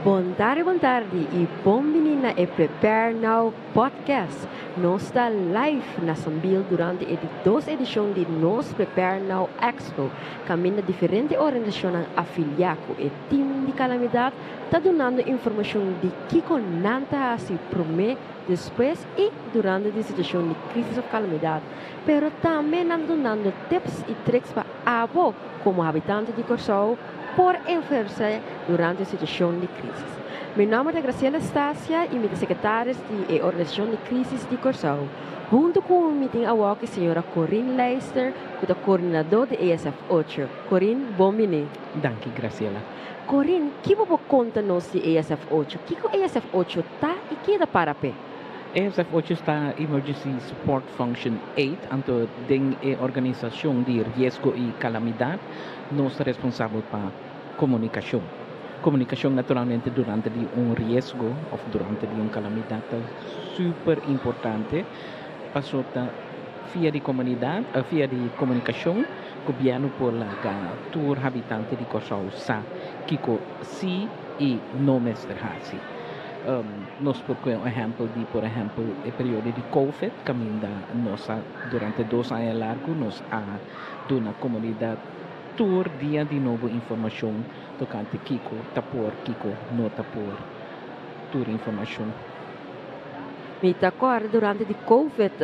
Bon tardi, bon tardi i bon bini na e Prepare Now Podcast. Nos ta live na Sambil durante e di dos edishon di nos Prepare Now Expo, kaminda diferente organisashonnan afiliá ku e tim di kalamidat ta dunando informashon di kiko nan ta hasi promé, despues i durante di situashon di krísis òf kalamidat. Pero tambe nan dunando tips i triks pa abo komo habitante di Kòrsou por ehersé durante situashon di krísis. Mi nòmber ta Graciela Estacia i mi ta sekretaris di e Organisashon di Krísis di Kòrsou. Huntu ku mi tin awor señora Corinne Leister, ku ta koordinadó di ESF 8. Corinne, bon bini. Danki, Graciela. Corinne, kiko bo por konta nos di ESF 8? Kiko ESF 8 ta i kiko ta para p'e? ESF 8 ta Emergency Support Function 8, anto den e organisashon di riesgo i kalamidat, nos ta responsabel pa komunikashon. Komunikashon naturalmente durante di un riesgo òf durante di un kalamidat ta super importante. Paso ta via di komunidat, via di komunikashon, gobièrnu por laga tur habitante di Kòrsou sa kiko si i no mester hasi. Nos por un ehèmpel di, por ehèmpel, e periodo di COVID, kaminda nos a, durante 2 aña largu nos a duna komunidat tur dia di nobo informashon tokante kiko ta por, kiko no ta por, tur informashon. Mi ta kòrda durante di COVID,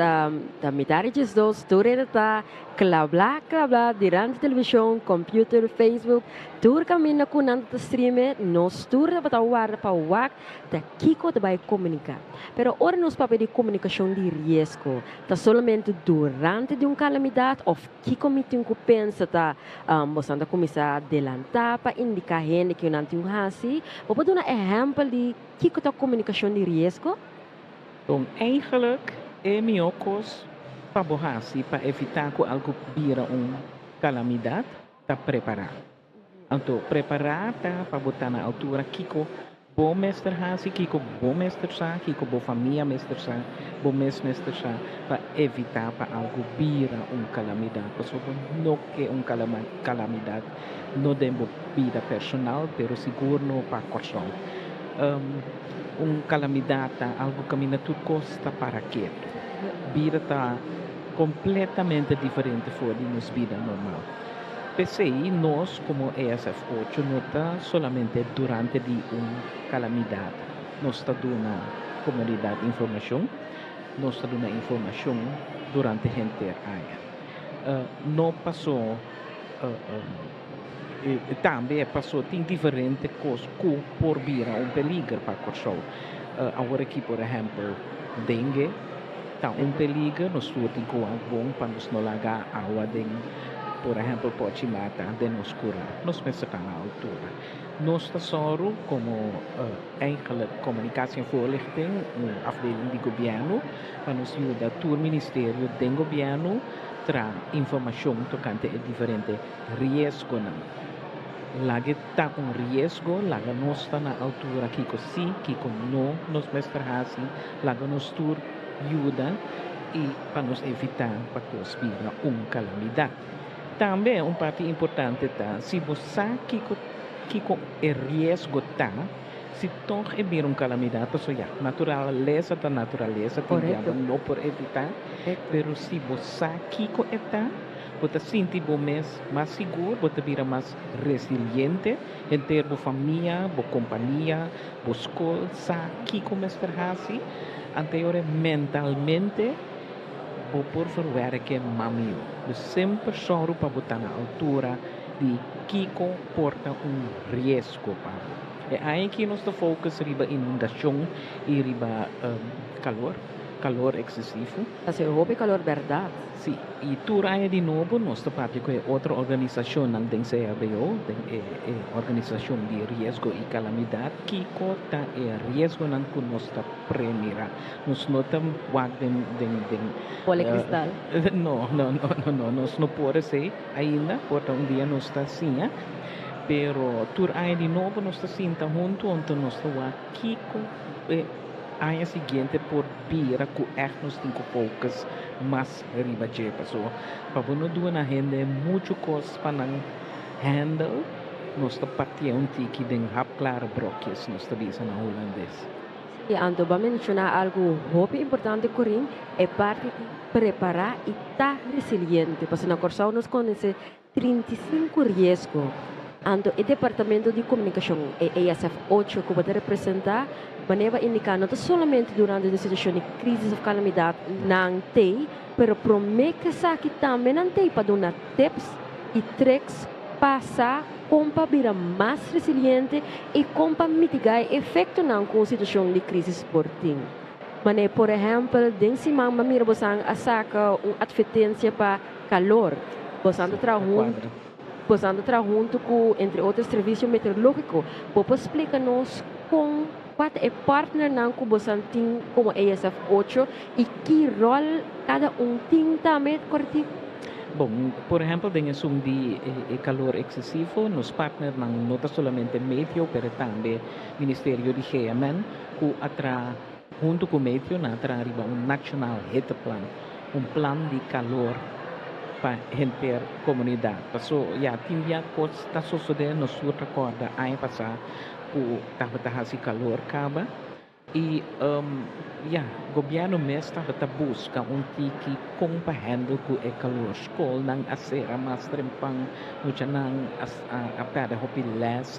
ta mitar di 12, tur ta klabá, klabá, durante televishon, computer, Facebook, tur kaminda ku nan ta stream, nos tur ta warda pa wak, ta kiko ta bai komuniká. Pero ora nos papia di komunikashon di riesgo, ta solamente durante di un kalamidat òf kiko mi tin ku pensa ta bo ta kuminsá adelantá pa indiká hende ku nan tin hasi. Bo por duna ehèmpel di kiko ta komunikashon di riesgo? Bon, eigenlijk e mihó kos pa bo hasi pa evitá ku algu bira un kalamidat, ta prepará. Anto, prepará ta pa bo ta na altura kiko bo mester hasi, kiko bo mester sa, kiko bo famia mester sa, bo mes mester sa, pa evitá pa algu bira un kalamidat. Pasobra no ke un kalamidat no den bo bida personal, pero sigur no pa Kòrsou. Un kalamidat ta algu kaminda tur kos ta para ketu. Bida ta kompletamente diferente for di nos bida normal. P'esei, nos komo ESF 8 no ta solamente durante di un kalamidat. Nos ta duna komunidat informashon, nos ta duna informashon durante henter aña. No pasó tambe pasó tin diferente kos ku por bira un peliger pa Kòrsou. Awor aki, por ehèmpel, dengue ta un peliger, nos tur tin ku bon pa nos no laga awa den, por ehèmpel, pochi mata den nos kurá. Nos mester ta na altura. Nos ta sòru komo eigenlijk communicatie en voorlichting, un afdeling di gobièrnu, pa nos yuda tur ministerio di gobièrnu traha informashon tokante e diferente riesgonan. Laga ta un riesgo, laga nos ta na altura kiko si, kiko no nos mester hasi, laga nos tur yuda i pa nos evitá pa kos bira un kalamidat. Tambe un parti importante ta, si bo sa kiko kiko e riesgo ta, si toch e bira un kalamidat, so ja, naturalesa ta naturalesa, no por evitá, pero si bo sa kiko e ta, bo ta sinti bo mes mas sigur, bo ta bira mas resiliente, henter bo famia, bo kompania, bo skol, sa kiko mester hasi, anto mentalmente bo por verwerken mas mihó. Dus semper sòru pa bo ta na altura di kiko por ta un riesgo pa bo. E aki nos ta focus riba inundashon i riba kalor, kalor eksesivo. Hasi hopi kalor, bèrdat? Si, i tur aña di nobo nos ta papia ku otro organisashon den CRBO, den e organisashon di riesgo i kalamidat, kiko ta e riesgonan ku nos ta premirá. Nos no ta wak den Bola kristal. No, nos no por esei ainda, por un dia nos ta asina, pero tur aña di nobo nos ta sinta huntu, anto nos ta wak kiko aña siguiente por bira ku echt nos tin ku focus mas riba dje paso pa bo no duna hende muchu kos pa nan handle. Nos ta partié un tiki den hapklare brokjes, nos ta bisa na hulandes. I anto bo a menshoná algu hopi importante, Corinne, e parti di prepará i ta resiliente. Pasobra na Kòrsou nos konosé 35 riesgo. Anto e departamento di komunikashon, e ESF 8 ku bo ta representá, manera indiká, no ta solamente durante e situashon di krísis òf kalamidat nan tei, pero promé ku esaki tambe nan tei pa duna tips i tricks pa sa kon pa bira mas resiliente i kon pa mitigá e efektonan ku un situashon di krísis por tin. Manera, por ehèmpel, den siman m'a mira boso a saka un atvertensia pa kalor. Boso ta traha huntu, boso ta traha huntu ku, entre otro, servisio meteorológiko. Bo por splika nos kon kua e partnernan ku boso tin komo ESF 8 i ki ròl kada un tin tambe, kòrtiku? Bon, por ehèmpel, den esun di kalor eksesivo, nos partnernan no ta solamente Meteo, pero tambe Ministerio di GMN, ku a traha huntu ku Meteo, nan a traha riba un nationaal hitteplan, un plan di kalor pa henter komunidat. Paso, ya, tin dia kos ta sosodé, nos tur ta kòrda aña pasá ku tabata hasi kalor kaba. I ya, gobièrnu mes tabata buska un tiki kon pa handle ku e kalor. Skolnan a sera mas trempan, muchanan a pèrdè hopi lès,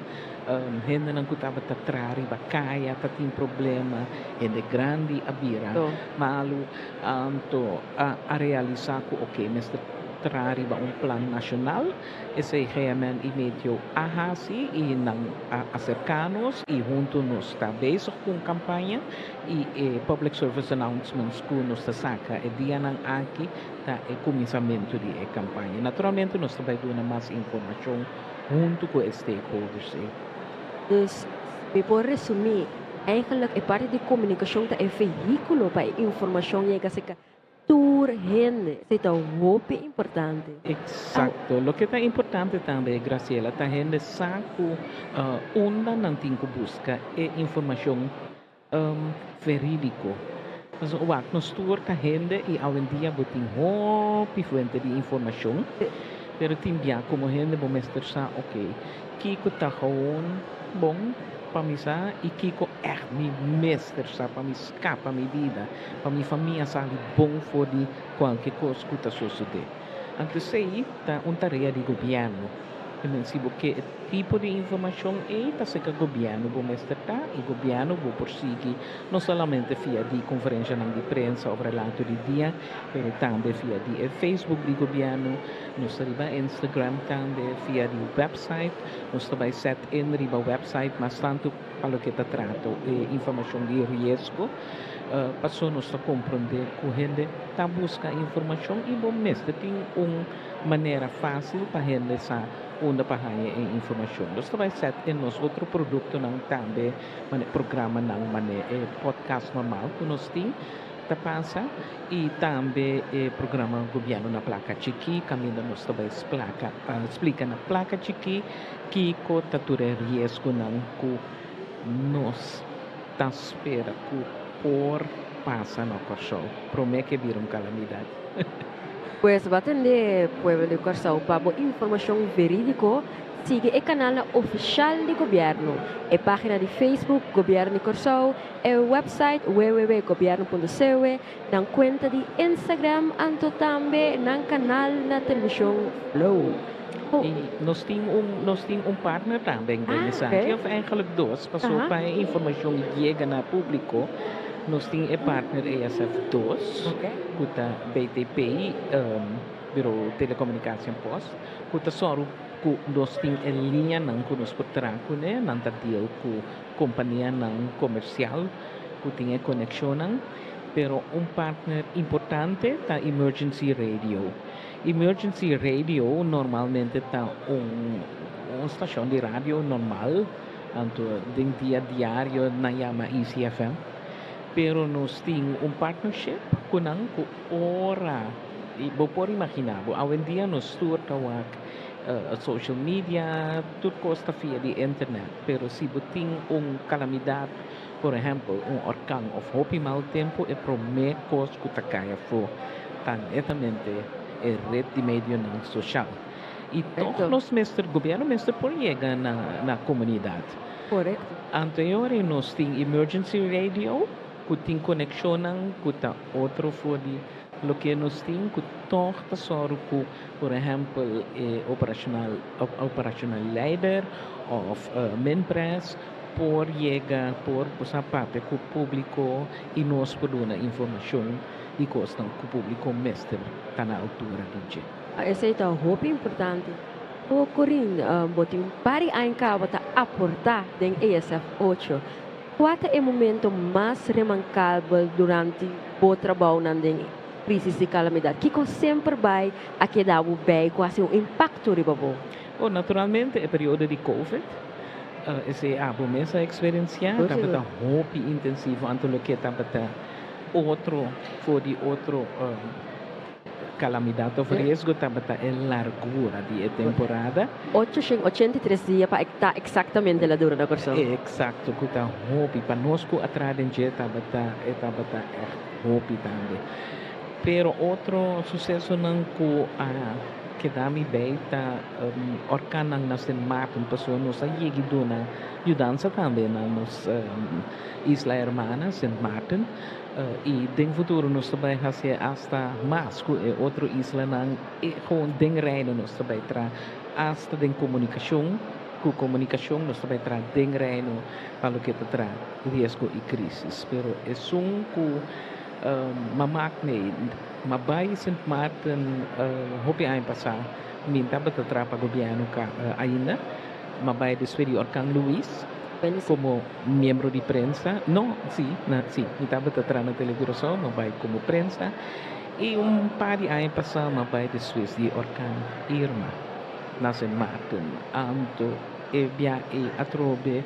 hendenan ku tabata traha riba kaya tatin problema, hende grandi a bira malu. Anto a realisá ku oké, mester traha riba un plan nashonal. Esei GMN i Meteo a hasi i nan a aserká nos i huntu nos ta bezig ku un kampaña i e public service announcements ku nos ta saka e dianan aki ta e kuminsamentu di e kampaña. Naturalmente nos ta bai duna mas informashon huntu ku e stakeholders. Dus, mi por resumí, eigenlijk e parti di komunikashon ta e vehíkulo pa informashon yega serka tur hende. Esei ta hopi importante. Eksakto. Loke ta importante tambe, Graciela, ta hende sa ku unda nan tin ku buska e informashon verídiko. Dus, wak, nos tur ta hende i awendia bo tin hopi fuente di informashon, pero tin bia komo hende bo mester sa, oké, kiko ta gewoon bon pa mi sa i kiko echt mi mester sa pa mi skapa mi bida, pa mi famia sali bon for di kualke kos ku ta sosodé. Anto esei ta un tarea di gobièrnu. I si bo ke tipo di informashon ei, ta serka gobièrnu bo mester ta i gobièrnu bo por sigui no solamente via di konferensianan di prensa òf relato di dia, pero tambe via di Facebook di gobièrnu, nos ta riba Instagram tambe, via di website, nos ta bai set in riba website mas tantu pa loke ta trata informashon di riesgo, paso nos ta komprondé ku hende ta buska informashon i bo mester tin un manera fásil pa hende sa unda pa haña e informashon. Nos ta bai set in nos otro produktonan tambe, programanan manera e podcast normal ku nos tin ta pasa i tambe e programa Gobièrnu na Plaka Chikí, kaminda nos ta bai splika na plaka chikí kiko ta tur e riesgonan ku nos ta spera ku por pasa na Kòrsou. Promé ku bira un kalamidat. Pues bo a tende, pueblo di Kòrsou, pa informashon verídiko, sigui e kanal ofisial di gobièrnu, e página di Facebook Gobièrnu di Kòrsou, e website www.gobierno.cw, nan kuenta di Instagram, anto tambe nan kanal na televishon Flow. Oh. I nos tin un partner tambe interesante, òf eigenlijk dos, paso pa informashon yega na públiko, nos tin e partner ESF2, ku ta BTP, Bureau Telecomunicatie en Post, ku ta sòru ku nos tin e liñanan ku nos por traha kuné, nan ta deal ku kompanianan komersial, ku tin e konekshonnan, pero un partner importante ta Emergency Radio. Emergency Radio normalmente ta un stashon di radio normal, anto den dia diario nan yama ECFM, pero nos tin un partnership ku nan ku ora i bo por imaginá bo, awendia nos tur ta wak social media, tur kos ta via di internet, pero si bo tin un kalamidat, por ehèmpel, un orkan òf hopi mal tempu, e promé kos ku ta kai afó ta netamente e ret di medionan sosial. I tòg nos mester, gobièrnu mester por yega na komunidat. Anto e ora nos tin emergency radio, ku tin konekshonnan ku ta otro for di loke nos tin, ku tòg ta sòru ku, por ehèmpel, e operational leider òf Minpres por yega, por sa papia ku públiko i nos por duna informashon di kosnan ku públiko mester ta na altura di dje. Esei ta hopi importante. O Corinne, bo tin un par di aña kaba ta aportá den ESF 8. Kua ta e momento mas remarkabel durante bo trabounan den krísis di kalamidat? Kiko semper bai a keda bo bei ku hasi un impakto riba bo? Oh, naturalmente e periodo di Covid, esei abo mes a eksperensiá, tabata hopi intensivo, anto loke tabata otro for di otro kalamidat òf riesgo tabata e largura di e temporada. 883 dia pa ta eksaktamente la dura na Kòrsou. Eksakto, ku ta hopi. Pa nos ku a traha den dje tabata, e tabata ègt hopi tambe. Pero otro susesonan ku a keda mi bei ta orkannan na Sint Maarten, pasobra nos a yegi duna yudansa tambe na nos isla hermana Sint Maarten. I den futuro nos ta bai hasi asta mas ku e otro islanan i gewoon den Reino nos ta bai traha asta den komunikashon, ku komunikashon nos ta bai traha den Reino pa loke ta traha riesgo i krisis. Pero esun ku m'a mak mei, m'a bai Sint Maarten hopi aña pasá, mi tabata traha pa gobièrnu ainda, m'a bai despues di orkan Luis komo miembro di prensa, no, si, na, si, mi tabata traha na Tele Curaçao, m'a bai komo prensa i un par di aña pasá m'a bai despues di orkan Irma na Sint Maarten. Anto e bia ei atrobe,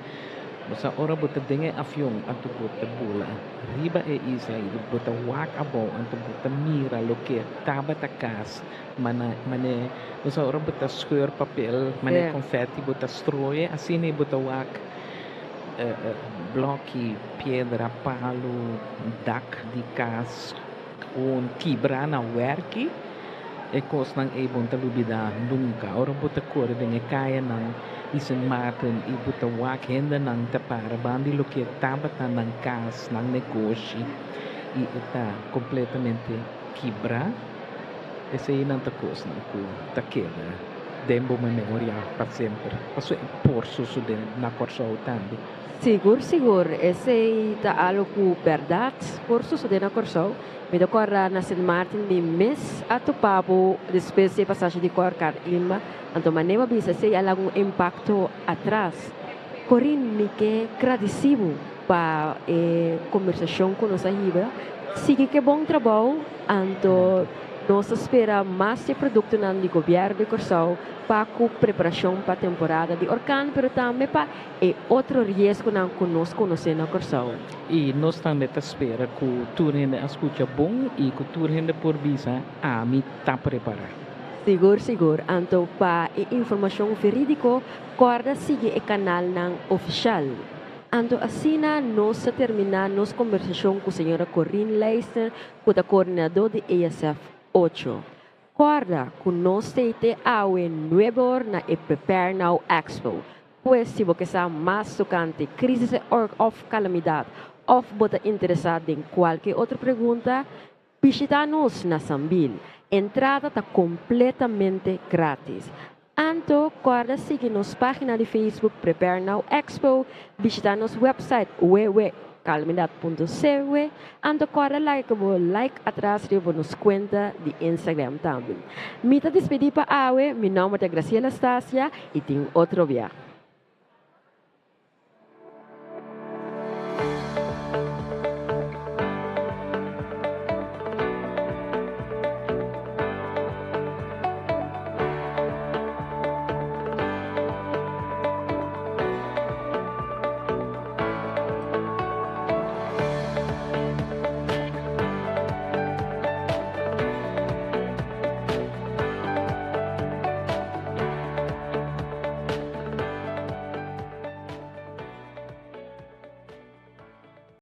bo sa ora bo ta den e avion anto bo ta bula riba e isla i bo ta wak abou anto bo ta mira loke tabata kas mana mane bo sa ora bo ta scheur papel mane confetti bo ta strooie asina i bo ta wak blòki, piedra, palu, dak di kas gewoon kibra na wèrki. E kosnan ei bo no ta lubidá nunka. Ora bo ta kore den e kayanan di Sint Maarten i bo ta wak hendenan ta para banda di loke tabata nan kas, nan negoshi i e ta kompletamente kibrá, eseinan ta kosnan ku ta keda den bo memoria pa semper. Pasobra e por sosodé na Kòrsou tambe. Sigur, sigur. Esei ta algu ku bèrdat por sosodé na Kòrsou. Mi ta kòrda na Sint Maarten mi mes a topa bo despues di e pasashi di orkan Irma, anto manera bo a bisa esei a laga un impakto atras. Corinne, mi ke gradisí bo pa e kombersashon ku nos a hiba. Sigui ku e bon trabou, anto nos ta spera mas di e produktonan di Gobièrnu di Kòrsou pa ku preparashon pa temporada di orkan, pero tambe pa e otro riesgonan ku nos konosé na Kòrsou. I nos tambe ta spera ku tur hende a skucha bon i ku tur hende por bisa, Ami ta prepará. Sigur, sigur. Anto pa e informashon verídiko, kòrda sigui e kanalnan ofishal. Anto asina nos ta terminá nos kombersashon ku señora Corine Leijster, ku ta koordinadó di ESF 8. Kòrda ku nos ta te awe nuebe or na e Prepare Now Expo. Pues si bo ke sa mas tokante krísis òf kalamidat òf bo ta interesá den kualke otro pregunta, bishitá nos na Sambil. Entrada ta kompletamente grátis. Anto, kòrda sigui nos página di Facebook Prepare Now Expo, bishitá nos website www.kalamidat.cw, anto kòrda like bo like atras riba nos kuenta di Instagram tambe. Mi ta despedí pa awe, mi nòmber ta Graciela Stasia i tin otro bia.